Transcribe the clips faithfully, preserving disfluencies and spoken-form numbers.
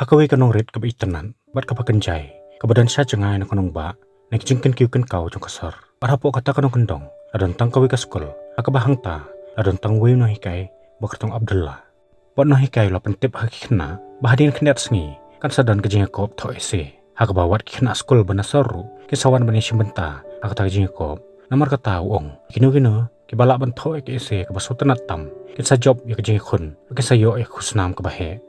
Ha kawei ka nongrit kaba itynnad bad kaba kynjai, kaba don sha jngai na ka nongbah na ka jingkynkiew kynkaw jong ka sor. Bad hapoh kata ka nongkyndong la don tang kawei ka skul ha kaba hangta la don tang uwei u nonghikai ba kyrteng Abdullah. Bad u nonghikai u la pyntip ha ki khynnah ba hadien khyndiat sngi kan sa don ka jingïakop thoh essay, ha kaba wat ki khynnah skul ba na sor ruh kin sa wan ban ïashim bynta ha kata ka jingïakop. Namar kata u ong, kino kino kiba lah ban thoh ïa ka essay kaba sngewtynnat tam kin sa jop ïa ka jingïakhun, kin sa ïoh ïa ka khusnam kaba heh.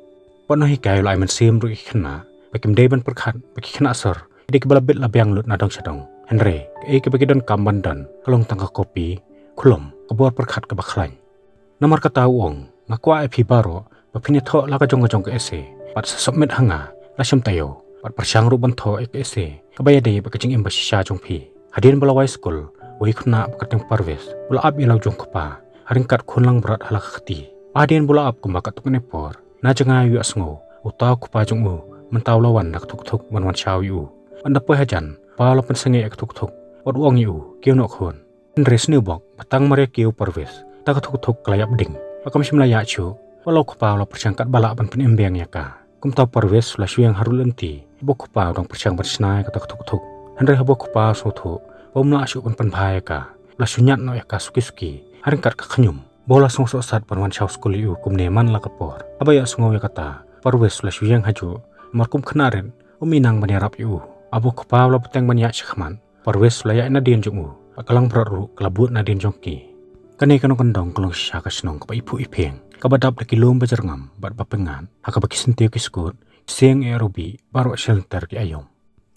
Bad u nonghikai u la ai mynsiem ruh ïa ki khynnah ba kim dei ban pyrkhat ba ki khynnah sor ki dei kiba la bit la biang lut na dong sha dong. Hynrei kaei kaba ki donkam ban don ka long tang ka kopi, khulom, ka bor pyrkhat kaba khlaiñ. Namar kata u ong, nga kwah ïa phi baroh ba phin ïathoh la ka jong ka jong ka essay bad sa submit ha nga la shem taïew, bad pyrshang ruh ban thoh ïa ka essay kaba ïadei bad ka jingim ba shisha jong phi. Hadien ba la wai skul, uwei u khynnah ba kyrteng Parvez u la ap ïa la u jong u kpa ha ryngkat khun langbrot ha la ka kti. Hadien ba u la ap kumba katto katne por, na jngai u ïohsngew uta u kpa jong u mynta u la wan da ka thukthuk ban wan shaw ïa u. Bad da poi hajan, u kpa u la pynsangeh ïa ka thukthuk bad u ong ïa u, kiew noh khun. Hynrei sniewbok ba tang mar ïa kiew u Parvez, uta ka thukthuk ka la ïap ding bad kam shym la ïaid shuh. Bad la u kpa u la pyrshang katba lah ban pynim biang ïa ka. Kumta u Parvez u la shu ïeng harud lynti haba u kpa u dang pyrshang ban shna ïa kata ka thukthuk. Hynrei haba u kpa u sngewthuh ba um lah shuh ban pynbha ïa ka, u la shu ñiad noh ïa ka suki suki ha ryngkat ka khñium, ba u la sngewsohsat ban wan shaw skul ïa u kumne man la ka por. Haba ïohsngew ïa kata, u Parvez u la shu ïeng hajuh, namar kum khynnah rit um i nang ban ïarap ïa u. Haba u kpa u la bteng ban ïaid shakhmat, u Parvez u la ïaid nadien jong u bad ka langbrot ruh ka la bud nadien jong ki. Kane ka nongkyndong ka long shisha ka shnong kaba iphuh iphieng, kaba dap da ki lum ba jyrngam bad ba pyngngad, ha kaba ki syntiew ki skud, ki sieng eh ruh bih, baroh shilynter ki aïom.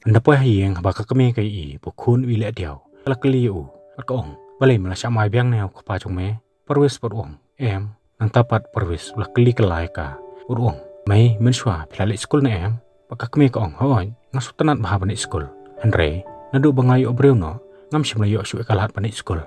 Ynda poi ha ïing, haba ka kmie ka ïohi ba u khun u ïaleh diaw, ka la kylli ïa u bad ka ong, balei me la shah mai biang ne ha u kpa jong me? Parvez pat u ong, em. Nangta pat u Parvez u la kylli kylla ïa ka bad u ong, mei, mynshuwa phi la leit skul ne em? Bad ka kmie ka ong, hooid, nga sngewtynnat bha ban leit skul, hynrei naduh ba nga ïoh briew noh, ngam shym la ïoh shuh ïa ka lad ban leit skul.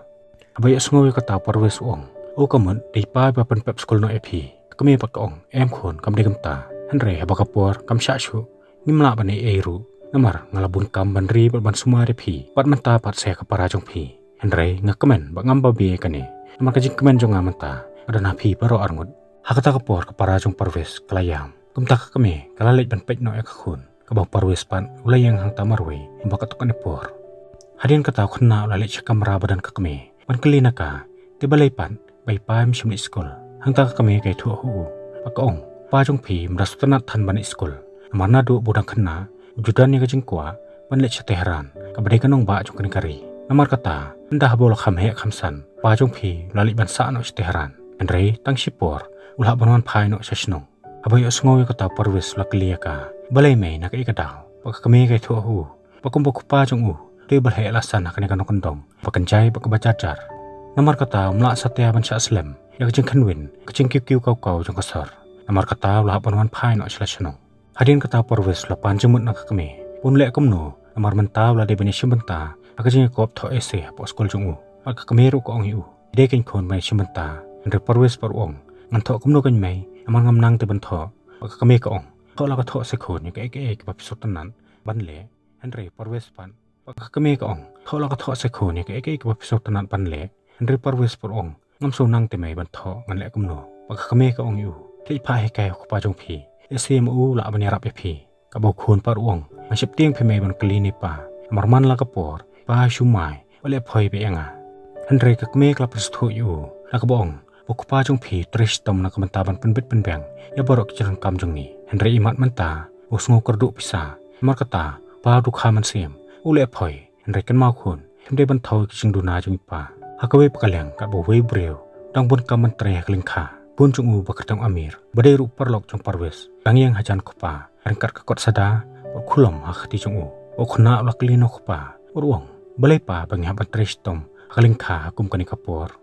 Haba ïohsngew ïa kata u Parvez u ong, o ka mut, dei pa ba pynpep skul noh ïa phi? Ka kmie pat ka ong, em khun, kam dei kumta, hynrei haba ka por kam shah shuh, ngim lah ban ei ei ruh, namar nga la bun kam ban ri bad ban sumar ïa phi. Bad mynta pat sa ïa ka para jong phi. Hynrei nga kmen bad ngam babe ïa kane, namar ka jingkmen jong nga mynta ka don ha phi baroh arngut. Ha kata ka por ka para jong u Parvez ka la ïam. Kumta ka kmie ka la leit ban peit noh ïa ka khun, kaba u Parvez pat u la ïeng hangta marwei, haba katto katne por. Hadien kata u khynnah u la leit sha kamra ba don ka kmie ban kylli na ka, te balei pat ba i pa im shym leit skul? Hangta ka kmie ka ïathuh ha u bad ka ong, pa jong phi um da sngewtynnat than ban leit skul, namar naduh ba u dang khynnah u ju don ïa ka jingkwah ban leit sha Tehran, kaba dei ka nongbah jong kane ka ri. Namar kata, ynda haba u la kham heh kham san, pa jong phi u la leit ban sah noh sha Tehran. Hynrei tang shipor u la hap ban wan phai noh sha shnong. Haba ïohsngew ïa kata u Parvez u la kylli ïa ka, balei mei, na kaei ka daw? Bad ka kmie ka ïathuh ha u ba kumba u kpa jong u u dei u ba la heh la san ha kane ka nongkyndong ba kynjai bad kaba jar jar, namar kata um lah satia ban shah slem ïa ka jingkhynwin, ka jingkiew kiew kaw kaw jong ka sor. Namar kata u la hap ban wan phai noh sha la shnong. Hadien kata u Parvez u la pan jingmut na ka kmie ba un leh kumno, namar mynta u la dei ban ïashim bynta ha ka jingïakop thoh essay hapoh skul jong u. Bad ka kmie ruh ka ong ïa u, dei kein khun ban ïashim bynta. Hynrei u Parvez pat u ong, ngan thoh kumno kein mei, namar ngam nang te ban thoh. Bad ka kmie ka ong, thoh la ka thoh se khun ïa kaei kaei kaba phi sngewtynnat ban leh. Hynrei u Parvez pat, bad ka kmie ka ong, thoh la ka thoh se khun ïa kaei kaei kaba phi sngewtynnat ban leh. Hynrei u Parvez pat u ong, ngam sngewtynnat te mei ban thoh, ngan leh kumno? Bad ka kmie ka ong ïa u, leit phah hikai ha u kpa jong phi, lehse ma u lah ban ïarap ïa phi. Kaba u khun pat u ong, ngan sheptieng phi mei ban kylli ne pa, namar man la ka por pa shu mai bad leh phoi beit ïa nga. Hynrei ka kmie ka la pynsngewthuh ïa u, la kaba ong, ba u kpa jong phi u trei shitom na ka bynta ban pynbit pynbiang ïa baroh ki jingdonkam jong ngi. Hynrei imat mynta u sngew kyrduh pisa, namar kata u pa u dukha mynsiem, u leh phoi. Hynrei kynmaw khun, phim dei ban thew ïa ka jingduna jong i pa. Ha kawei pat ka liang, katba uwei u briew u dang bun kam ban trei ha ka lyngkha, khun jong u ba kyrteng u Amir, ba dei ruh u paralok jong u Parvez, u dang ïeng hajan u kpa ha ryngkat ka kot sada bad u khulom ha ka kti jong u. Bad u khynnah u la kylli na u kpa bad u ong, balei pa ba ngi hap ban trei shitom ha ka lyngkha ha kum kane ka por?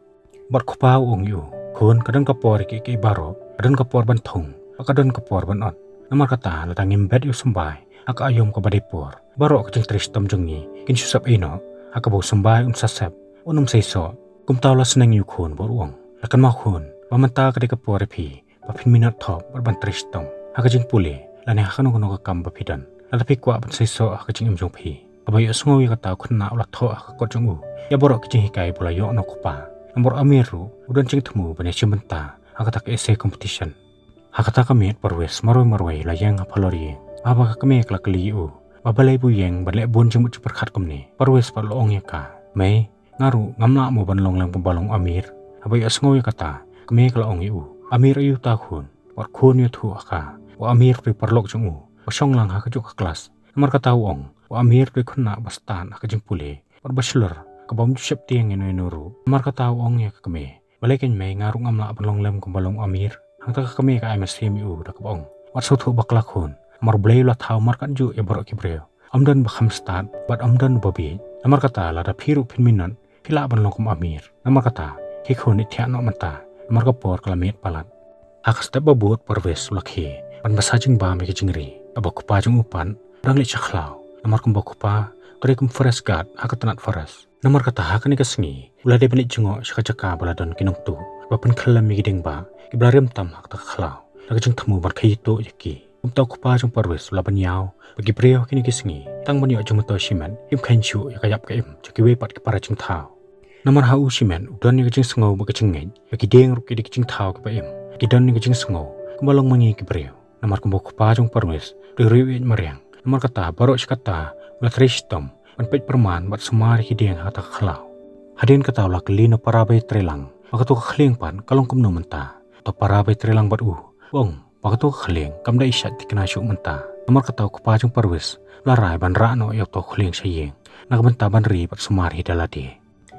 Bad u kpa u ong ïa u, khun, ka don ka por ïa kiei kiei baroh, ka don ka por ban thung bad ka don ka por ban ot. Namar kata, lada ngim bet ïa u symbai ha ka aïom kaba dei por, baroh ka jingtrei shitom jong ngi kin shu sep ei noh, ha kaba u symbai un sa sep, un ym seisoh. Kumta u la sneng ïa u khun bad u ong, la kynmaw khun, ba mynta ka dei ka por ïa phi ba phin minot thop bad ban trei shitom ha ka jingpule lane ha kano kano ka kam ba phi don, lada phi kwah ban seisoh ha ka jingim jong phi. Haba ïohsngew ïa kata u khynnah u la thoh ha ka kot jong u ïa baroh ki jinghikai ba u la ïoh na u kpa. Namar u Amir ruh u don jingthmu ban ïashim bynta ha kata ka essay competition. Ha kata ka miet Parvez marwei marwei la ïeng ha phalor ïing. Haba ka kmie ka la kylli ïa u ba balei ba u ïeng ban leh bun jingmut jingpyrkhat kumne, Parvez pat u la ong ïa ka, mei, nga ruh ngam lah mo ban long lem kumba long u Amir. Haba ïohsngew ïa kata, ka kmie ka la ong ïa u, Amir aïu uta khun? Wat khun ïathuh ha ka ba u Amir u dei u paralok jong u, u shong lang ha kajuh ka klas. Namar kata u ong, u Amir u dei u khynnah ba stad ha ka jingpule bad ba shlur, kaba um ju sheptieng ïano ïano ruh. Namar kata u ong ïa ka kmie, balei keiñ mei, nga ruh ngam lah ban long lem kumba long u Amir. Hangta ka kmie ka ai mynsiem ïa u da kaba ong, wat sngewthuh bakla khun, namar U Blei u la thaw markatjuh ïa baroh ki briew. Ym don ba kham stad bad ym don ba bieit. Namar kata lada phi ruh phin minot, phi lah ban long kum u Amir. Namar kata, khie khun, leit thiah noh mynta, namar ka por ka la miet palat. Ha ka step ba bud Parvez u la khie ban bsa jingbam ïa ka jingri, haba u kpa jong u pat u dang leit sha khlaw, namar kumba u kpa u trei kum forest guard ha ka tnat forest. Namar kata ha kane ka sngi u la dei ban leit jngoh sha ka jaka ba la don ki nongtuh ba pynkhyllem ïa ki dieng ba kiba la rim tam ha kata ka khlaw, da ka jingthmu ban khaii tuh ïa ki. Kumta u kpa jong Parvez u la ban ïaw ba ki briew ha kine ki sngi tang ban ïoh jingmyntoi shimet, kim kheiñ shuh ïa ka ïap ka im jong kiwei pat ki para jingthaw. Namar ha u shimet u don ïa ka jingsngew bad ka jingngeit ba ki dieng ruh ki dei ki jingthaw kiba im, ki don ïa ka jingsngew kumba long ma ngi ki briew. Namar kumba u kpa jong Parvez u dei u riewïeit mariang, namar kata baroh shi katta u la trei shitom ban peit pyrman bad sumar ïa ki dieng ha kata ka khlaw. Hadien kata u la kylli na u para ba ïatreilang ba kato ka khlieng pat ka long kumno mynta. Uta u para ba ïatreilang bad u u ong ba kato ka khlieng kam da i shait thikna shuh mynta. Namar kata u kpa jong Parvez u la rai ban rah noh ïa uta u khlieng sha ïing na ka bynta ban ri bad sumar hi da lade.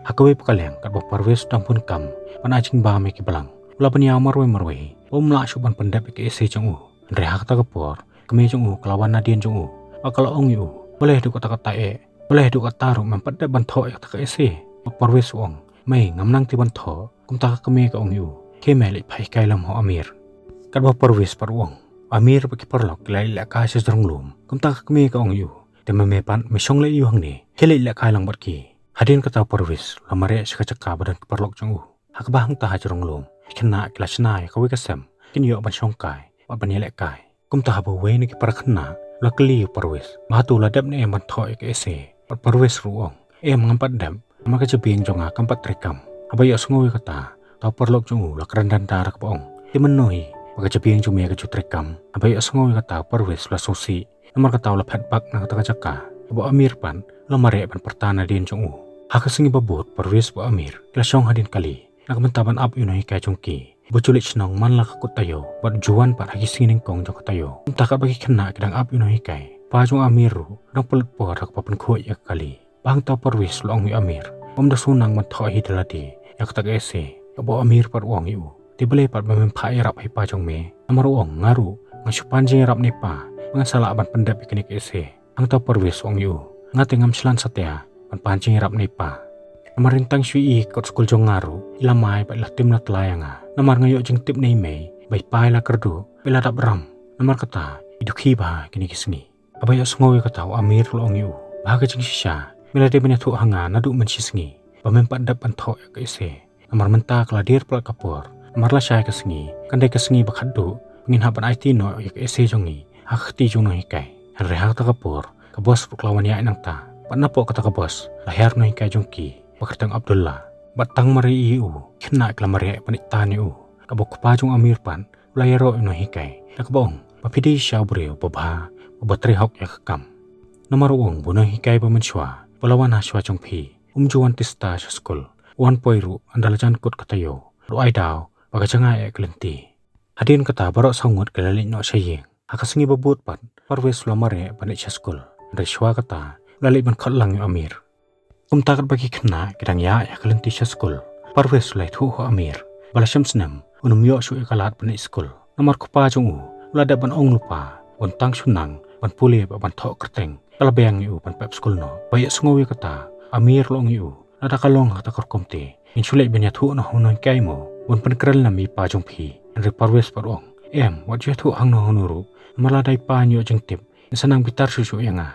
Ha kawei pat ka liang, katba u Parvez u dang bun kam ban ai jingbam ïa ki blang, u la ban ïaw marwei marwei ba um lah shuh ban pyndep ïa ka essay jong u. Hynrei ha kata ka por ka kmie jong u ka la wan nadien jong u bad ka la ong ïa u, balei haduh katta katta eh, balei haduh katta ruh mem pat dep ban thoh ïa kata ka essay? Bad u Parvez u ong, mei, ngam nang tip ban thoh. Kumta ka kmie ka ong ïa u, khie mei, leit phah hikai lem ha u Amir. Katba u Parvez pat u ong, u Amir bad ki paralok ki la leit lehkai sha jrong lum. Kumta ka kmie ka ong ïa u, te ma me pat me shong leh aïu hangne, khie leit lehkai lang bad ki. Hadien kata u Parvez u la mareh sha ka jaka ba don ki paralok jong u. Ha kaba hangta ha jrong lum ki khynnah ki la shna ïa kawei ka sem, kin ïoh ban shong kai bad ban ïalehkai. Kumta haba uwei na ki para khynnah u la kylli ïa u Parvez ba hato u la dep ne em ban thoh ïa ka essay, bad u Parvez ruh u ong, em, ngam pat dep, namar ka jabieng jong nga kam pat treikam. Haba ïohsngew ïa kata, uta u paralok jong u u la kren danda da kaba ong, te mynno hi ba ka jabieng jong me ka ju treikam? Haba ïohsngew ïa kata u Parvez u la sngewsih. Namar kata u la phet bak na kata ka jaka, bad u Amir pat u la mareh ban pyrta nadien jong u. Ha ka sngi ba bud Parvez bad u Amir ki la shong hadien kali na ka bynta ban ap ïa u nonghikai jong ki. Ba u ju leit shnong man la ka kut taïew bad u ju wan pat ha ki sngi nyngkong jong ka taïew. Kumta katba ki khynnah ki dang ap ïa u nonghikai, u pa jong u Amir ruh u dang pynlut por da kaba pynkhuid ïa ka kali. Bad hangta u Parvez u la ong ïa u Amir ba um da shu nang ban thoh hi da lade ïa kata ka essay. Bad u Amir pat u ong ïa u, te balei pat ba mem phah ïarap ha i pa jong me? Namar u ong, nga ruh nga shu pan jingïarap na i pa ba ngan sa lah ban pyndep ïa kane ka essay. Hangta u Parvez u ong ïa u, nga te ngam shlan satia ban pan jingïarap na i pa. Namar ynda tang shu i kot skul jong nga ruh i la mai bad i la tim la tla ïa nga. Namar nga ïoh jingtip na i mei ba i pa i la kyrduh bad i la dap ram. Namar kata i dukhi bha kine ki sngi. Haba ïohsngew ïa kata u Amir u la ong ïa u, ba ha ka jingshisha me la dei ban ïathuh ha nga naduh mynshisngi ba mem pat dep ban thoh ïa ka essay. Namar mynta ka la dier palat ka por, namar lashai ka sngi kan dei ka sngi ba khatduh ba ngin hap ban aiti noh ïa ka essay jong ngi ha ka kti jong u nonghikai. Hynrei ha kata ka por ka bos ruh ka la wan ïaid nangta, bad napoh kata ka bos la hiar u nonghikai jong ki ba kyrteng Abdullah. Bad tang mar ïohi ïa u, ki khynnah ki la mareh ban ïaid tan ïa u. Katba u kpa jong u Amir pat u la ïaroh ïa u nonghikai da kaba ong, ba phi dei shisha u briew uba bha, uba trei hok ïa ka kam. Namar u ong ba u nonghikai ba mynshuwa ba la wan ha shuwa jong phi um ju wan tista sha skul, u wan poi ruh ynda la jan kut ka taïew, u ai daw ba ka jngai eh ka lynti. Hadien kata baroh saw ngut ki la leit noh sha ïing. Ha ka sngi ba bud pat u Parvez u la mareh ban leit sha skul, hynrei shuwa kata u la leit ban khot lang ïa u Amir. Kumta katba ki khynnah ki dang ïaid ha ka lynti sha skul, u Parvez u la ïathuh ha u Amir ba la shem snem un ym ïoh shuh ïa ka lad ban leit skul. Namar u kpa jong u u la dep ban ong lypa, un tang shu nang ban pule bad ban thoh kyrteng, ka la biang ïa u ban pep skul noh. Ba ïohsngew ïa kata u Amir u la ong ïa u, lada ka long ha kata ka rukom te ngin shu leit ban ïathuh noh ha u nonghikai mo, ban pynkren lem ïa i pa jong phi. Hynrei u Parvez pat u ong, em, wat ju ïathuh hangno hangno ruh, namar lada i pa in ïoh jingtip in sa nang bitar shuh shuh ïa nga.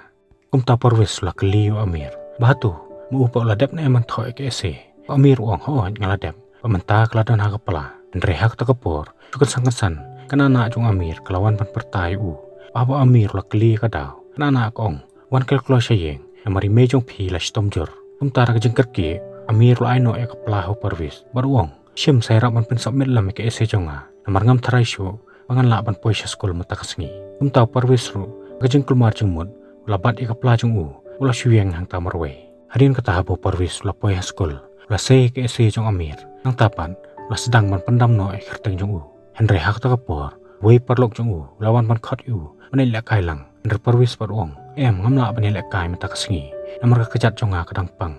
Kumta u Parvez u la kylli ïa u Amir ba hato ma u pat u la dep ne em ban thoh ïa ka essay. U Amir u ong, hooid nga la dep, bad mynta ka la don ha ka pla. Hynrei ha kata ka por shu kynsan kynsan ka nahnah jong u Amir ka la wan ban pyrta ïa u. Bad haba u Amir u la kylli ïa ka daw, ka nahnah ka ong, wan khlem kloi sha ïing, namar i mei jong phi i la shitom jur. Kumta da ka jingkyrkieh u Amir u la ai noh ïa ka pla ha u Parvez bad u ong, shim, sa ïarap ban pynsubmit lem ïa ka essay jong nga, namar ngam tharai shuh ba ngan lah ban poi sha skul mynta ka sngi. Kumta u Parvez ruh, ka jingkulmar jingmut, u la bat ïa ka pla jong u, u la shu ïeng hangta marwei. Hadien kata haba u Parvez u la poi ha skul, u la sei ïa ka essay jong u Amir. Nangta pat, u la sdang ban pyndam noh ïa ka kyrteng jong u. Hynrei ha kata ka por, uwei u paralok jong u, u la wan ban khot ïa u, ban ïalehkai lang. Hynrei u Parvez pat u ong, em, ngam lah ban ïalehkai mynta ka sngi. Namar ka kjat jong nga ka dang pang.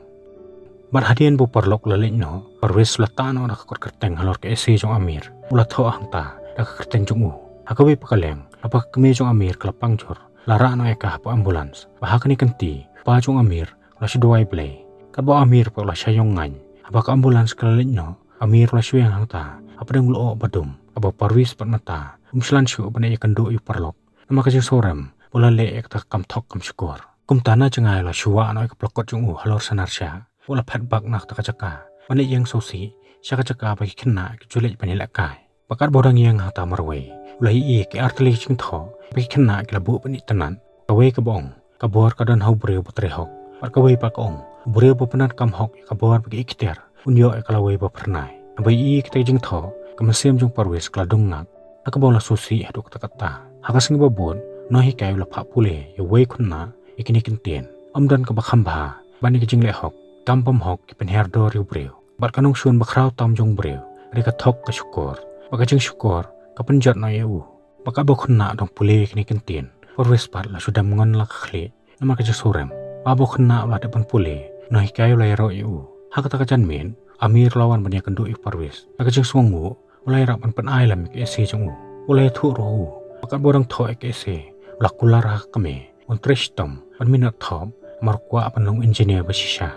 Bad hadien ba u paralok u la leit noh, u Parvez u la tah noh da ka kot kyrteng halor ka essay jong u Amir. U la thoh hangta, da ka kyrteng jong u. Ha kawei pat ka liang, haba ka kmie jong u Amir ka la pang jur, la rah noh ïa ka hapoh ambulance. Bad ha kane ka kynti, u pa jong u Amir, u la shu duwai Blei. Katba u Amir pat u la shah ïong ngaiñ. Haba ka ambulance ka la leit noh, u Amir u la shu ïeng hangta, hapdeng u lyoh ba dum. Katba u Parvez pat mynta, um shlan shuh ban ïakynduh ïa u paralok. Namar ka jingsngewrem, ba u la leh ïa kata ka kam thok kam shukor. Kumta na jngai u la shu wah noh ïa ka pla kot jong u halor sanar sha. U la phet bak na kata ka jaka. Ban leit ïeng sngewsih, sha ka jaka ba ki khynnah ki ju leit ban ïalehkai. Bad katba u dang ïeng hangta marwei, u la ïohi ïa ki artylli ki jingthoh, ba ki khynnah ki la buh ban ïeh tynnad. Kawei kaba ong, ka bor ka don ha u briew ba trei hok. Bad kawei pat ka ong, u briew ba pyndonkam hok ïa ka bor bad ki ikhtiar, un ïoh ïa ka lawei ba phyrnai. Haba ïohi ïa kita ki jingthoh, ka mynsiem jong u Parvez ka la dung ngak. Ha kaba u la sngewsih haduh katta katta. Ha ka sngi ba bud, u nonghikai u la phah pule ïa uwei u khynnah ïa kine ki kyntien. Ym don kaba kham bha ban ïa ka jingleh hok, kam bym hok ki pynhiar dor ïa u briew. Bad ka nongshun bakhraw tam jong u briew, ka dei ka thok ka shukor. Bad ka jingshukor ka pynjot noh ïa u. Bad katba u khynnah u dang pule ïa kine ki kyntien, u Parvez pat u la shu dem ngon la ka khlieh. Namar ka jingsngewrem, haba u khynnah u la dep ban pule, u nonghikai u la ïaroh ïa u. Ha kata ka janmiet, u Amir u la wan ban ïakynduh ïa u Parvez. Na ka jingsngewnguh, u la ïarap ban pynai lem ïa ka essay jong u. U la ïathuh ruh u. Bad katba u dang thoh ïa ka essay, u la kular ha ka kmie, un trei shitom, ban minot thop, namar u kwah ban long engineer ba shisha.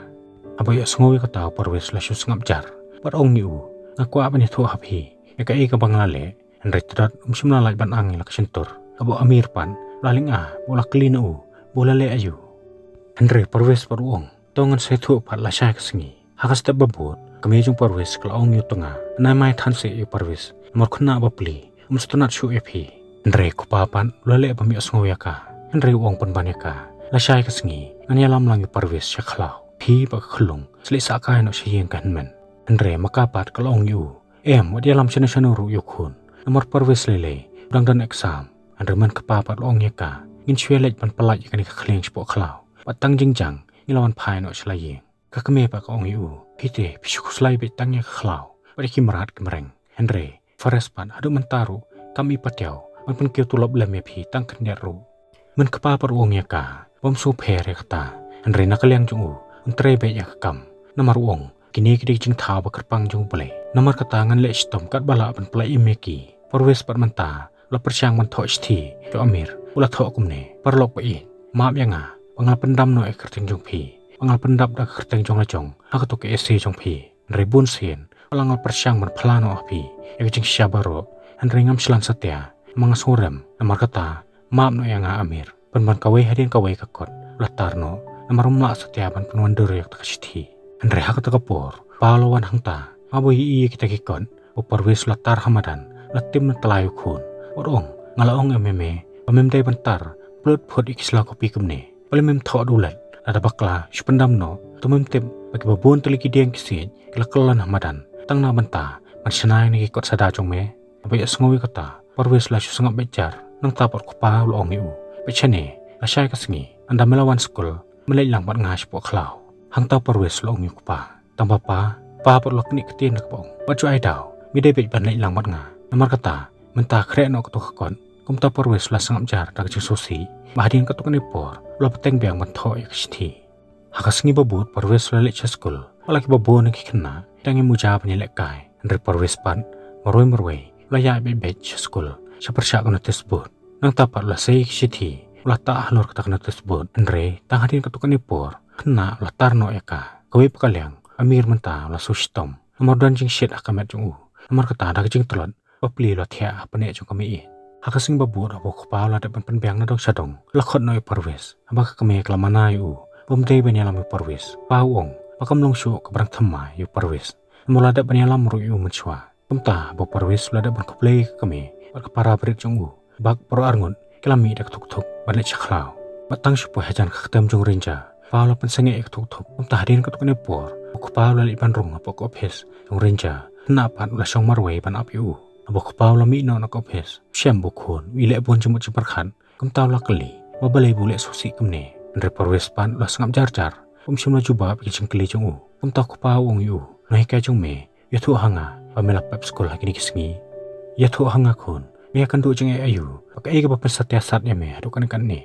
Haba ïohsngew ïa kata u Parvez u la shu sngap jar. Bad u ong ïa u, nga kwah ban ïathuh ha phi, ïa kaei kaba nga la leh, hynrei tdot um shym la lait ban ang ïa la ka shyntur. Haba u Amir pat, u la lyngngoh, bad u la kylli na u, ba u la leh aïu. Hynrei u Parvez pat u ong, to ngan sa ïathuh pat lashai ka sngi. Ha ka step ba bud, ka kmie jong u Parvez ka la ong ïa u tnga, nai mai than seh ïa u Parvez, namar u khynnah bapli, um sngewtynnad shuh ïa phi. Hynrei u kpa pat, u la leh bym ïohsngew ïa ka. Hynrei u ong pynban ïa ka, lashai ka sngi, ngan ïalam lang ïa u Parvez sha khlaw. Phi bad ka khyllung, sa leit sahkai noh sha ïing ka hynmen. Hynrei ma ka pat ka la ong ïa u, em, wat ïalam shano shano ruh ïa u khun. Namar u Parvez lei lei, u dang don exam. Hynrei u kpa pat u la ong ïa ka, ngin shu ïaleit ban pyllait ïa kane ka khlieng shapoh khlaw. Bad tang jingjang, ngi la wan phai noh sha la ïing. Ka kmie pat ka ong ïa u, phi te, phi shu khuslai beit tang ïa ka khlaw. Bad ïa ki mrad ki mreng. Hynrei u Parvez pat haduh mynta ruh, kam ïoh patiaw, ban pynkiew tulop lem ïa phi tang khyndiat ruh. U kpa pat u ong ïa ka, bym sngewpher ïa kata. Hynrei na ka liang jong u, un trei beit ïa ka kam. Namar u ong, kine ki dei ki jingthaw ba kyrpang jong u Blei. Namar kata ngan leh shitom katba lah ban pyllait im ïa ki. U Parvez pat mynta, u la pyrshang ban thoh shithi, ïa u Amir, u la thoh kumne, paralok ba ïeit, map ïa nga, ba nga la pyndam noh ïa ka kyrteng jong phi, ba nga la pyndap da ka kyrteng jong la jong, ha kato ka essay jong phi. Hynrei bun sien, ba la nga la pyrshang ban phla noh ha phi, ïa ka jingshisha baroh, hynrei ngam shlan satia, namar nga sngewrem, namar kata, map noh ïa nga Amir. Pynban kawei hadien kawei ka kot, u la tar noh, namar um lah satia ban pynwandur ïa kata ka shithi. Hynrei ha kata ka por, u pa u la wan hangta, haba u ïohi ïa kita ki kot, u Parvez u la tar ha madan, u la tim na tyllai u khun. Bad u ong, nga la ong em em, ba mem dei ban tar, plut phut ïa ki sla kopi kumne. Balei mem thoh da u lad, lada bakla, shu pyndam noh, to mem tip, ba kiba bun tylli ki dieng ki siej, ki la kyllon ha madan, tang na bynta, ban shna ïa kine ki kot sada jong me. Haba ïohsngew ïa kata, u Parvez u la shu sngap beit jar, nangta pat u kpa u la ong ïa u, beit shane, lashai ka sngi, ynda me la wan skul, me leit lang bad nga shapoh khlaw. Hangta u Parvez u la ong ïa u kpa, tang ba pa, pa pat u la knieh ktien da kaba ong, bad shu ai daw, me dei beit ban leit lang bad nga. Namar kata, mynta khreh noh kato ka kot. Kumta u Parvez u la sngap jar da ka jingsngewsih, ba hadien katto katne por, u la bteng biang ban thoh ïa ka shithi. Ha ka sngi ba bud u Parvez u la leit sha skul, bad la kiba bun na ki khynnah, ki dang ïa muja ban ïalehkai. Hynrei u Parvez pat, marwei marwei, u la ïaid beit beit sha skul, sha pyrshah ka notice board. Nangta pat u la sei ïa ka shithi, u la tah halor kata ka notice board. Hynrei, tang hadien katto katne por, khynnah u la tar noh ïa ka. Kawei pat ka liang, u Amir mynta u la shu shitom. Namar u don jingshit ha ka met jong u. Namar kata da ka jingtlot, bapli u la thiah ha pneh jong ka mei ïeit. Ha ka sngi ba bud haba u kpa u la dep ban pynbiang na dong sha dong, u la khot noh ïa u Parvez. Haba ka kmie ka la mana ïa u, bym dei ban ïalam ïa u Parvez. Pa u ong, ba kam long shuh kaba dang thymmai ïa u Parvez. Namar u la dep ban ïalam ruh ïa u mynshuwa. Kumta, haba u Parvez u la dep ban khublei ïa ka kmie, bad ka para brit jong u, bak baroh arngut, ki la mih da ka thuk thuk, ban leit sha khlaw. Bad tang shu poi hajan ka ktem jong u Ranger, pa u la pynsangeh ïa ka thuk thuk. Kumta hadien katto katne por, u kpa u la leit ban rung hapoh ka ophis jong u Ranger. Khynnah pat u la shong marwei ban ap ïa u. Haba u kpa u la mih noh na ka ophis, u shem ba u khun u ïaleh bun jingmut jingpyrkhat. Kumta u la kylli ba balei ba u leh sngewsih kumne. Hynrei u Parvez pat u la sngap jar jar, um shym la jubab ïa ki jingkylli jong u. Kumta u kpa u ong ïa u, nonghikai jong me, ïathuh ha nga ba me la pep skul ha kine ki sngi. Ïathuh ha nga khun, me ïakynduh jingeh aïu, ba kaei kaba pynsatia sat ïa me haduh kane kane.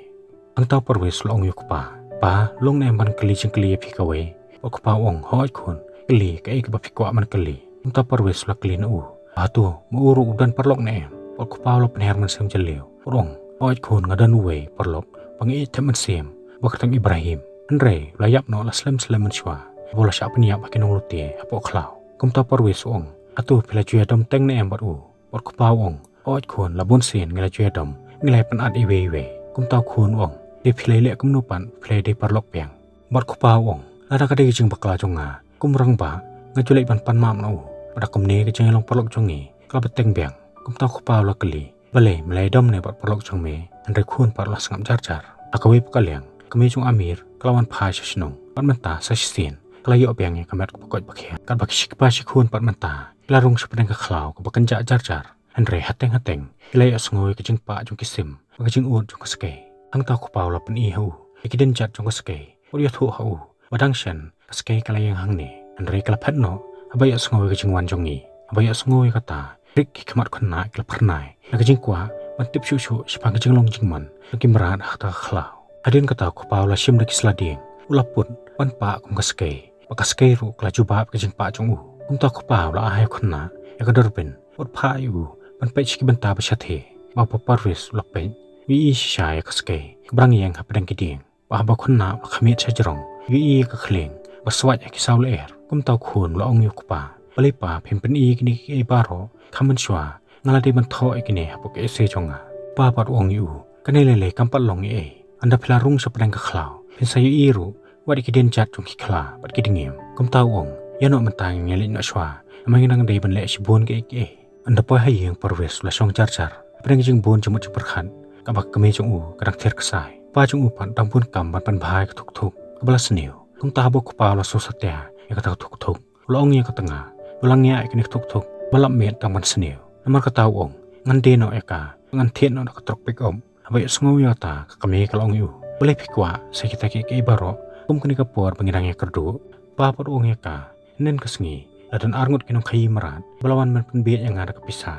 Hangta u Parvez u la ong ïa u kpa, pa, long ne em ban kylli jingkylli ïa phi kawei? Bad u kpa u ong, hooid khun, kylli kaei kaba phi kwah ban kylli. Kumta u Parvez u la kylli na u, hato ma u ruh u don paralok ne em? Bad u kpa u la pynher mynsiem jylliew, u ong, hooid khun, nga don uwei u paralok ba nga ïeit thep mynsiem, ba kyrteng Ibrahim. Hynrei u la ïap noh la slem slem mynshuwa haba u la shah pynïap ha ki nonglute hapoh khlaw. Kumta u Parvez u ong, hato phi la ju ïadom teng ne em bad u? Bad u kpa u ong, hooid khun, la bun sien ngi la ju ïadom, ngi la ïapynat iwei iwei. Kumta u khun u ong, te phi la ïaleh kumno pat, phi la ïadei paralok biang? Bad u kpa u ong, lada ka dei ka jingbakla jong nga kum u rangbah, nga ju leit ban pan map na u. Bad da kumne ka jingïalong paralok jong ngi ka la bteng biang. Kumta u kpa u la kylli, balei me la ïadom ne bad u paralok jong me? Hynrei u khun pat u la sngap jar jar. Ha kawei pat ka liang, ka kmie jong u Amir ka la wan phai sha shnong, bad mynta sa shisien ka la ïoh biang ïa ka met kaba koit ba khiah. Katba ki shi kpa shi khun pat mynta ki la rung sha pdeng ka khlaw kaba kynjah jar jar. Hynrei hateng hateng ki la ïohsngew ïa ka jingpah jong ki sim bad ka jingud jong ka skei. Hangta u kpa u la pyni ha u ïa ki dienjat jong ka skei, bad u ïathuh ha u ba dang shen ka skei ka la ïeng hangne, hynrei ka la phet noh haba ïohsngew ïa ka jingwan jong ngi. Haba ïohsngew ïa kata, rit ki khmat khynnah ki la phyrnai na ka jingkwah ban tip shuh shuh shaphang ka jinglong jingman jong ki mrad ha kata ka khlaw. Hadien kata u kpa u la shim da ki sla dieng, u la put ban pah kum ka skei, bad ka skei ruh ka la jubab ïa ka jingpah jong u. Kumta u kpa u la ai ha u khynnah ïa ka durbin, bad u phah ïa u ban peit sha ki bynta ba shathie. Bad haba u Parvez u la peit, u ïohi shisha ïa ka skei kaba dang ïeng hapdeng ki dieng. Bad haba u khynnah u la khmih sha jrong, u ïohi ïa ka khlieng ba swait ha ki saw lyer. Kumta u khun u la ong ïa u kpa, balei pa phim pyni ïa kine kiei baroh kham mynshuwa, nga la dei ban thoh ïa kine hapoh ka essay jong nga. U kpa pat u ong ïa u, kane lei lei kam pat long ei ei. Ynda phi la rung sha pdeng ka khlaw, phin sa ïohi ruh wat ïa ki dienjat jong ki khla bad ki dngiem. Kumta u ong, ïa noh mynta ngin ïa leit noh shuwa, namar ngi dang dei ban leh shibun kiei kiei. Ynda poi ha ïing u Parvez u la shong jar jar hapdeng ka jingbun jingmut jingpyrkhat, kaba ka kmie jong u ka dang thied ksai. U kpa jong u pat u dang bun kam ban pynbha ïa ka thuk thuk kaba la sniew. Kumta haba u kpa u la sngewsatia ïa kata ka thuk thuk, u la ong ïa ka tnga ba la ngiah ïa kane ka thuk thuk ba lap miet tang ban sniew. Namar kata u ong, ngan die noh ïa ka, ngan thied noh da ka trok pick up. Haba ïohsngew ïa kata, ka kmie ka la ong ïa u, balei phi kwah sa kita kiei kiei baroh kum kane ka por ba ngi dang ïakyrduh? U kpa pat u ong ïa ka, hynnin ka sngi la don arngut ki nongkhaïi mrad ba la wan ban pynbieit ïa nga da ka pisa,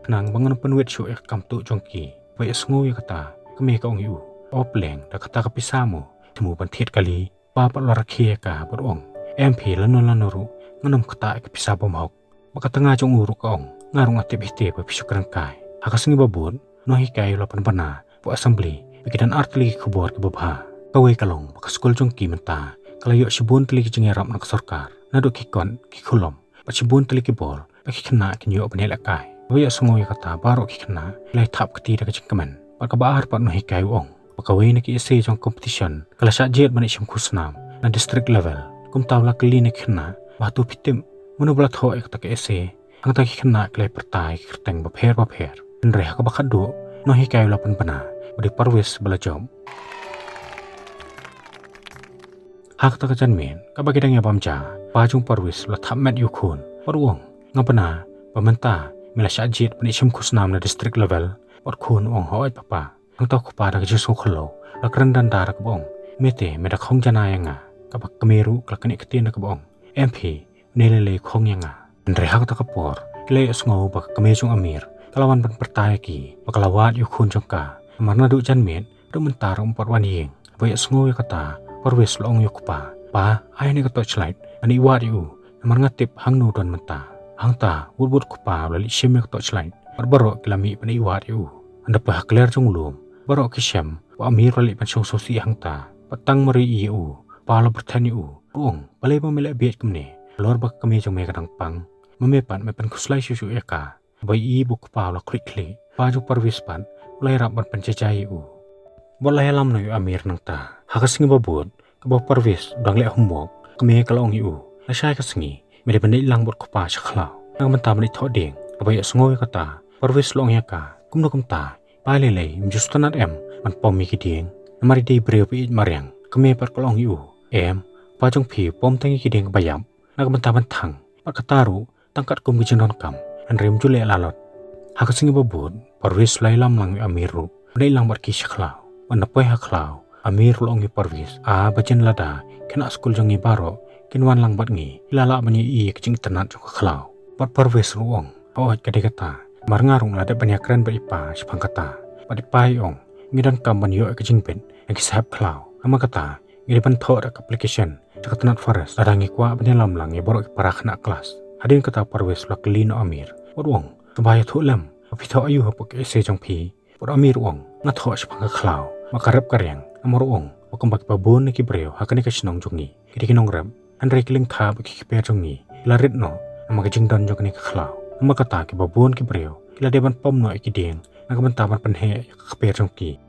khnang ba ngan ym pynwit shuh ïa ka kam tuh jong ki. Haba ïohsngew ïa kata, ka kmie ka ong ïa u, o pleng, da kata ka pisa mo, thmu ban thied kali? U kpa pat u la rakhe ïa ka bad u ong, em phi, lano lano ruh ngan ym ktah ïa ka pisa bymhok. Bad ka tnga jong u ruh ka ong, nga ruh nga tip hi te ba phi shu kren kai. Ha ka sngi ba bud, u nonghikai u la pynbna hapoh assembly ba ki don ar tylli ki khubor kiba bha. Kawei ka long ba ka skul jong ki mynta ka la ïoh shibun tylli ki jingïarap na ka sorkar, naduh ki kot, ki khulom, bad shibun tylli ki bor ba ki khynnah kin ïoh ban ïalehkai. Haba ïohsngew ïa kata, baroh ki khynnah ki la ïathap kti da ka jingkmen. Bad kaba ar pat, u nonghikai u ong ba kawei na ki essay jong ka competition ka la shah jied ban ïashim khusnam na district level. Kumta u la kylli na ki khynnah ba hato phi tip mano ba la thoh ïa kata ka essay. Hangta ki khynnah ki la pyrta ïa ki kyrteng bapher bapher. Hynrei ha kaba khatduh, u nonghikai u la pynbna ba dei u Parvez ba la jop. Ha kata ka janmiet, kaba ki dang ïabam ja, u kpa jong u Parvez u la thap met ïa u khun bad u ong, nga bna ba mynta me la shah jied ban ïashim khusnam na district level? Bad u khun u ong, hooid papa. Hangta u kpa da ka jingsngewkhyllo u la kren danda da kaba ong, me te me da khong jana ïa nga. Kaba ka kmie ruh ka la knieh ktien da kaba ong, em phi, une lei lei u khong ïa nga. Hynrei ha kata ka por ki la ïohsngew ba ka kmie jong u Amir ka la wan ban pyrta ïa ki ba ka la wad ïa u khun jong ka. Namar naduh janmiet haduh mynta ruh um pat wan ïing. Haba ïohsngew ïa kata, u Parvez u la ong ïa u kpa, pa, ai hangne ka torchlight, ngan ïa wad ïa u, namar nga tip hangno u don mynta. Hangta, wut wut u kpa u la leit shim ïa ka torchlight bad baroh ki la mih ban ïa wad ïa u. Ynda poi ha kliar jong u lum, baroh ki shem ba u Amir u la leit ban shong sngewsih hangta bad tang mar ïohi ïa u, u kpa u la pyrthen ïa u, u ong, balei ba me leh bieit kumne halor ba ka kmie jong me ka dang pang? Ma me pat me pynkhuslai shuh shuh ïa ka. Haba ïohi ba u kpa u la khluit khlieh, u kpa jong u Parvez pat u la ïarap ban pynjaijai ïa u bad u la ïalam noh ïa u Amir nangta. Ha ka sngi ba bud, kaba u Parvez u dang leh homework, ka kmie ka la ong ïa u, lashai ka sngi me dei ban leit lang bad u kpa sha khlaw na ka bynta ban leit thoh dieng. Haba ïohsngew ïa kata, u Parvez u la ong ïa ka, kumno kumta, pa lei lei, ym ju sngewtynnat em ban pom ïa ki dieng, namar i dei i briew ba ïeit mariang? Ka kmie pat ka la ong ïa u, em, u kpa jong phi u pom tang ïa ki dieng kiba ïap na ka bynta ban thang, bad kata ruh tang katkum ka jingdonkam, hynrei ym ju leh lalot. Ha ka sngi ba bud, Parvis u la ïalam lang ïa u Amir ruh ban leit lang bad ki sha khlaw. Ban da poi ha khlaw, Amir u la ong ïa u Parvis, a ba jin lada khynnah skul jong ngi baroh kin wan lang bad ngi, ki la lah ban ïohi ïa ka jingitynnad jong ka khlaw. Bad Parvis ruh u ong, hooid ka dei kata, namar nga ruh nga la dep ban ïakren bad i pa shaphang kata. Bad i pa i ong, ngi donkam ban ïoh ïa ka jingbit na ki sahep khlaw. Namar kata ngi dei ban thoh da ka application sha ka tnat forest lada ngi kwah ban ïalam lang ïa baroh ki para khynnah klas. Hadien kata Parvis u la kylli na u Amir bad u ong, to ba ïathuh lem ba phi thoh aïu hapoh ka essay jong phi. Bad u Amir u ong, nga thoh shaphang ka khlaw, ba ka rep ka riang. Namar u ong ba kumba kiba bun na ki briew ha kane ka shnong jong ngi ki dei ki nongrep, hynrei ki lyngkha bad ki kper jong ngi ki la rit noh namar ka jingdon jong kane ka khlaw. Namar kata kiba bun ki briew ki la dei ban pom noh ïa ki dieng na ka bynta ban pynheh ïa ka kper jong ki.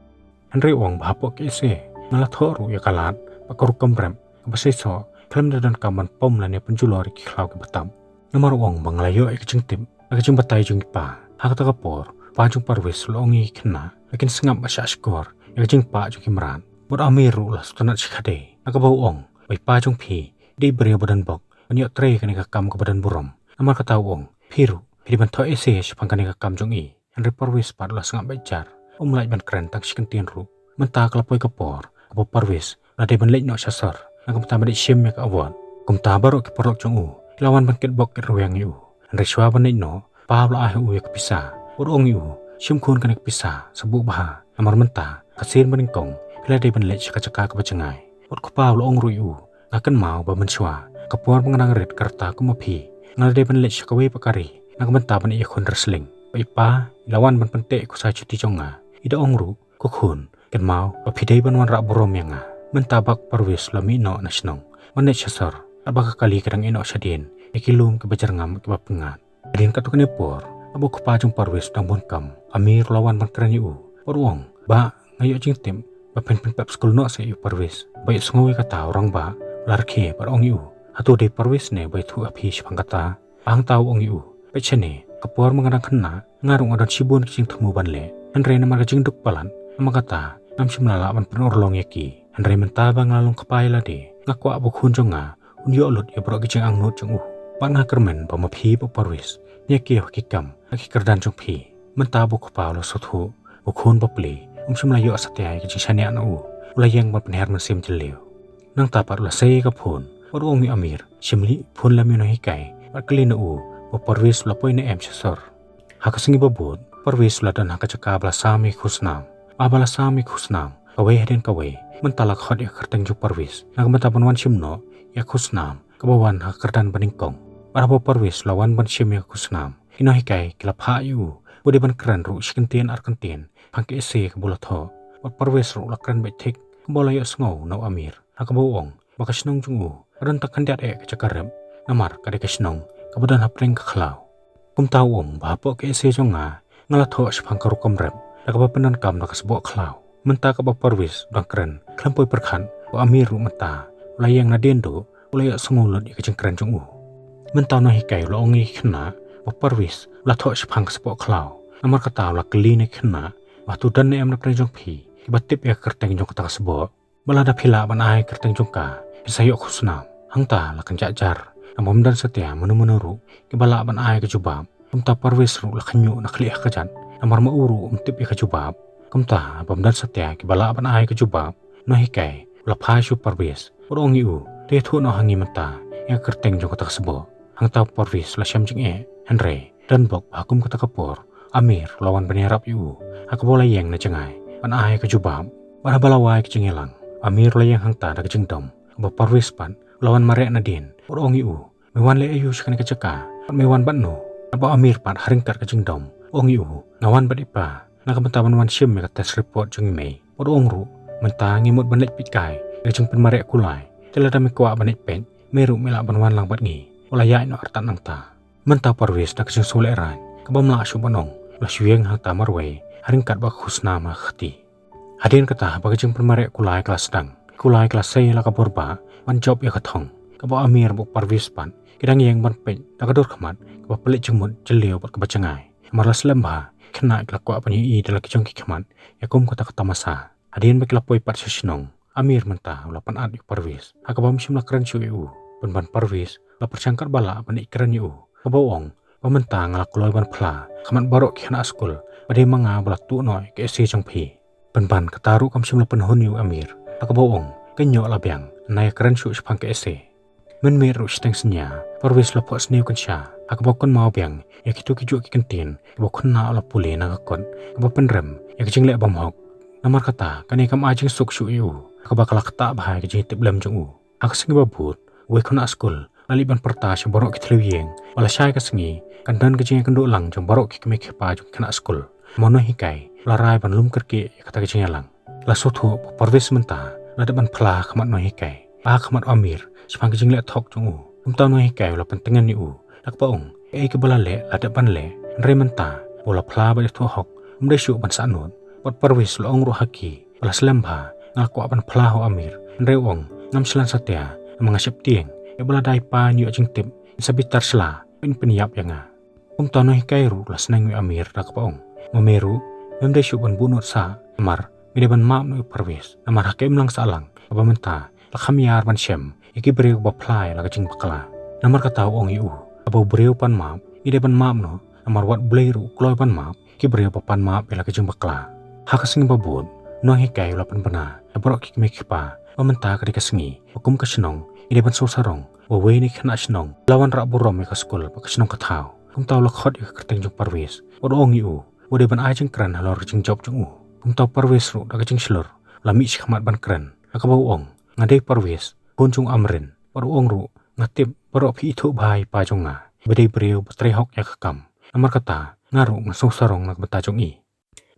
Hynrei u ong ba hapoh ka essay nga la thoh ruh ïa ka lad bad ka rukom rep kaba seisoh khlem da donkam ban pom lane pynjulor ïa ki khlaw kiba tap. Namar u ong ba nga la ïoh ïa ka jingtip na ka jingbatai jong i pa. Ha kata ka por, pa jong Parvis u la ong ïa ki khynnah ba kin sngap bad shah shkor ïa ka jingpah jong ki mrad. Bad u Amir ruh u la sngewtynnat shikatdei na kaba u ong ba i pa jong phi i dei briew ba don bok ban ïoh trei ïa kane ka kam kaba don burom. Namar kata u ong, phi ruh phi dei ban thoh essay shaphang kane ka kam jong i. Hynrei Parvis pat u la sngap beit jar, um lah ban kren tang shi kyntien ruh. Mynta ka la poi ka por kaba u Parvis u la dei ban leit noh sha sor na ka bynta ban leit shim ïa ka award. Kumta baroh ki paralok jong u ki la wan ban kitbok kitrwiang ïa u. Hynrei shuwa ban leit noh, pa u la ai ha u ïa ka pisa bad u ong ïa u, shim khun kane ka pisa sa buh bha, namar mynta ka sien ba nyngkong phi la dei ban leit sha ka jaka kaba jngai. Bad ko pa u la ong ruh ïa u, nga kynmaw ba mynshuwa ka por ba nga dang rit ka rta kum ma phi, nga la dei ban leit sha kawei pat ka ri na ka bynta ban ïakhun wrestling. Bad i pa i la wan ban pynteh ïa ka sa chuti jong nga. I da ong ruh, ko khun, kynmaw ba phi dei ban wanrah burom ïa nga. Mynta ba ka Parvis u la mih noh na shnong ban leit sha sor, katba ka kali ka dang ïeh noh shadien ïa ki lum kiba jyrngam kiba pyngngad. Hadien katto katne por, haba u kpa jong u Parvis u dang bun kam, u Amir u la wan ban kren ïa u bad u ong, bah, nga ïoh jingtip ba phin pynpep skul noh seh ïa u Parvis. Ba ïohsngew ïa kata u rangbah u la rkhie bad u ong ïa u, hato dei Parvis ne ba ïathuh ha phi shaphang kata? Ba hangta u ong ïa u, peit shane, ka por ba nga dang khynnah nga ruh nga don shibun ki jingthmu ban leh, hynrei namar ka jingduk palat, namar kata ngam shym la lah ban pynurlong ïa ki. Hynrei mynta ba nga la long kpa ïa lade, nga kwah ba u khun jong nga un ïoh lut ïa baroh ki jingangnud jong u. Bad nga kyrmen ba ma phi bad u Parvis phin ïa kiew ha ki kam ha ki kyrdan jong phi. Mynta ba u kpa u la sngewthuh ba u khun bapli um shym la ïoh satia ïa ka jingshaniah na u, u la ïeng ban pynher mynsiem jylliew. Nangta pat u la sei ïa ka phone bad u ong ïa u Amir, shim lih phone lem ïa u nonghikai bad kylli na u ba u Parvis u la poi ne em sha sor. Ha ka sngi ba bud, u Parvis u la don ha ka jaka ba la sam ïa ki khusnam. Haba la sam ïa ki khusnam kawei hadien kawei, mynta la khot ïa ka kyrteng jong u Parvis na ka bynta ban wan shim noh ïa ka khusnam kaba wan ha ka kyrdan ba nyngkong. Bad haba u Parvis u la wan ban shim ïa ka khusnam, ki nonghikai ki la phah ïa u ba u dei ban kren ruh shi kyntien ar kyntien shaphang ka essay kaba u la thoh. Bad u Parvis ruh u la kren beit thik kumba u la ïohsngew na u Amir, ha kaba u ong ba ka shnong jong u ka don tang khyndiat eh ka jaka rep, namar ka dei ka shnong kaba don hapdeng ka khlaw. Kumta u ong ba hapoh ka essay jong nga, nga la thoh shaphang ka rukom rep da kaba pyndonkam da ka sboh khlaw. Mynta kaba u Parvis u dang kren khlem poi pyrkhat ba u Amir ruh mynta u la ïeng nadien duh, u la ïohsngew lut ïa ka jingkren jong u. Mynta u nonghikai u la ong ïa ki khynnah ba u Parvis u la thoh shaphang ka sboh khlaw. Namar kata u la kylli na ki khynnah ba hato don ne em na pdeng jong phi kiba tip ïa ka kyrteng jong kata ka sboh. Ba lada phi lah ban ai kyrteng jong ka, phin sa ïoh khusnam. Hangta la kynjah jar, namar ym don satia mano mano ruh kiba lah ban ai ka jubab. Kumta u Parvis ruh u la khynñiuh na khlieh ha kjat, namar ma u ruh um tip ïa ka jubab. Kumta haba ym don satia kiba lah ban ai ka jubab, u nonghikai u la phai sha u Parvis bad u ong ïa u, to ïathuh noh ha ngi mynta ïa ka kyrteng jong kata ka sboh. Hangta u Parvis u la shem jingeh, hynrei don bok ba ha kum kata ka por u Amir u la wan ban ïarap ïa u, ha kaba u la ïeng na jngai ban ai ka jubab. Bad haba la wai ka jingïalang, u Amir u la ïeng hangta da ka jingdom, haba u Parvis pat u la wan mareh nadien bad u ong ïa u, me wan leh aïu sha kane ka jaka bad me wan bad no? Bad u Amir pat ha ryngkat ka jingdom u ong ïa u, nga wan bad i pa na ka bynta ban wan shim ïa ka test report jong i mei. Bad u ong ruh, mynta ngi mut ban leit peit kai ïa ka jingpynmareh kulai, te lada me kwah ban leit peit, me ruh me lah ban wan lang bad ngi. U la ïaid noh artat nangta. Mynta u Parvis da ka jingsngewlehrain kaba ym lah shuh ban ong, u la shu ïeng hangta marwei ha ryngkat bad ka khusnam ha ka kti. Hadien kata haba ka jingpynmareh kulai ka la sdang, ki kulai ki la sei la ka bor bah ban jop ïa ka thong. Kaba u Amir bad u Parvis pat ki dang ïeng ban peit da ka dur khmat kaba pynleit jingmut jylliew bad kaba jngai. Namar la slem bha, ki khynnah ki la kwah ban ïohi da la ki jong ki khmat ïa kum kata ka tamasa. Hadien ba ki la poi pat sha shnong, u Amir mynta u la pynat ïa u Parvis ha kaba um shym la kren shuh ïa u. Pynban u Parvis u la pyrshang katba lah ban ïakren ïa u, kaba u ong Ba mynta nga la kloi ban phla ha khmat baroh ki khynnah skul ba dei ma nga ba la tuh noh ïa ka essay jong phi. Pynban kata ruh kam shym la pynhun ïa u Amir, ha kaba u ong, kein ïoh la biang, nga ïakren shuh shaphang ka essay. Mynmiet ruh shiteng synñia, Parvez la phohsniew kynsha ha kaba u kynmaw biang ïa kito kijuh ki kyntien kiba u khynnah u la pule na ka kot kaba pynrem ïa ka jingleh bymhok. Namar kata kane kam ai jingsuk shuh ïa u, ha kaba ka la ktah bha ïa ka jingtiplem jong u. Ha ka sngi ba bud, uwei u khynnah skul u la leit ban pyrta sha baroh ki thliew ïing ba lashai ka sngi kan don ka jingïakynduh lang jong baroh ki kmie ki kpa jong ki khynnah skul. Ma u nonghikai u la rai ban lum kyrkieh ïa kata ka jingïalang. La sngewthuh ba u Parvez mynta u la dep ban phla ha khmat u nonghikai, ha khmat u Amir, shaphang ka jingleh thok jong u. Kumta u nonghikai u la pyntngen ïa u da kaba ong, kaei kaba la leh la dep ban leh, hynrei mynta ba u la phla bad ïathuh hok, um dei shuh ban sahnud. Bad u Parvez u la ong ruh ha ki ba la slem bha, nga la kwah ban phla ha u Amir, hynrei u ong, ngam shlan satia, namar nga sheptieng ïa ba lada i pa in ïoh jingtip, in sa bitar shla, in pynïap ïa nga. Kumta u nonghikai ruh u la sneng ïa u Amir da kaba ong, ma me ruh mem dei shuh ban buhnud sah, namar me dei ban map noh ïa u Parvez, namar ha ka imlang sahlang kaba mynta la kham ïar ban shem ïa ki briew ba phla ïa la ka jingbakla. Namar kata u ong ïa u, haba u briew u pan map, me dei ban map noh, namar wat Blei ruh u kloi ban map ïa ki briew ba pan map ïa la ka jingbakla. Ha ka sngi ba bud, u nonghikai u la pynbna ïa baroh ki kmie ki kpa ba mynta ka dei ka sngi ba kum ka shnong i dei ban sngewsarong ba uwei na ki khynnah shnong u la wanrah burom ïa ka skul bad ka shnong ka thaw. Kumta u la khot ïa ka kyrteng jong u Parvez bad u ong ïa u ba u dei ban ai jingkren halor ka jingjop jong u. Kumta u Parvez ruh da ka jingshlur u la mih shakhmat ban kren, ha kaba u ong, nga dei u Parvez, khun jong u Amrin, bad u ong ruh, nga tip baroh phi ithuh bha ïa i pa jong nga, ba dei briew ba trei hok ïa ka kam. Namar kata nga ruh nga sngewsarong na ka bynta jong i.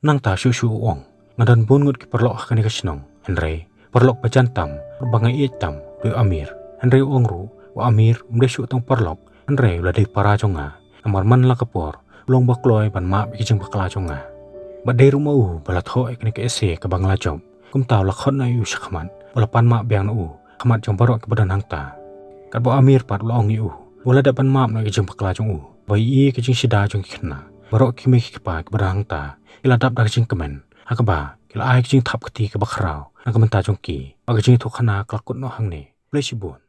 Nangta shuh shuh u ong, nga don bun ngut ki paralok ha kane ka shnong, hynrei u paralok ba jan tam bad ba nga ïeit tam u dei u Amir. Hynrei u ong ruh ba u Amir um dei shuh tang u paralok, hynrei u la dei para jong nga, namar man la ka por u long ba kloi ban map ïa ka jingbakla jong nga. Bad dei ruh ma u ba la thoh ïa kane ka essay kaba nga la jop. Kumta u la khot noh ïa u shakhmat bad u la pan map biang noh u ha khmat jong baroh kiba don hangta. Katba u Amir pat u la ong ïa u ba u la dep ban map noh ïa ka jingbakla jong u, ba ïa ka jingshida jong ki khynnah, baroh ki kmie ki kpa kiba don hangta ki la dap da ka jingkmen, ha kaba ki la ai ka jingthap kti kaba khraw na ka bynta jong ki. Bad ka jingïathuhkhana ka la kut noh hangne. Khublei shibun.